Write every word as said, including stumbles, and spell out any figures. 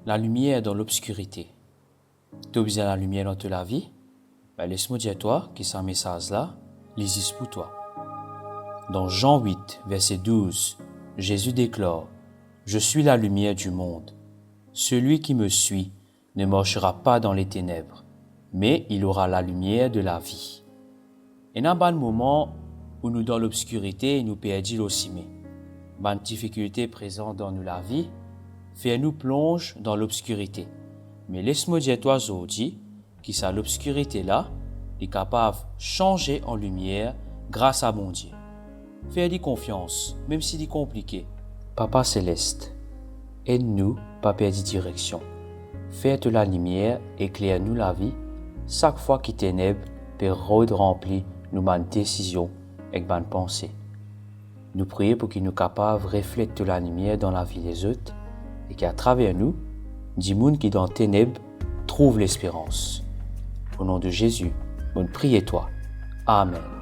Lalimier dan lobskirite. To bizin lalimier dan to lavi? Be les mo dir twa ki sa mesaz la, li zis pou twa. Dan Jean huit, verset douze, Zezi deklar, "Je suis la lumière du monde. Celui qui me suit ne marchera pas dans les ténèbres, mais il aura la lumière de la vie." Ena bann moman ou nou dan lobskirite e nou perdi lor sime. Bann difikilte prezan dan nou lavi fer nou plonz dan lobskirite. Me les mo dir twa zordi ki sa lobskirite la, li kapav sanze an limier gras a Bondie. Fer li konfians, mem si li konplike. Papa Selest, ed nou pa perdi direksion. Fer to lalimier ekler nou lavi sak fwa ki teneb pe rod ranpli nou bann desizion ek bann panse. Nou priye pou ki nou kapav reflet to lalimier dan lavi lezot e ki atraver nou, dimoun ki dan teneb trouv lesperans. O non de Zezi, mo priye twa. Amen.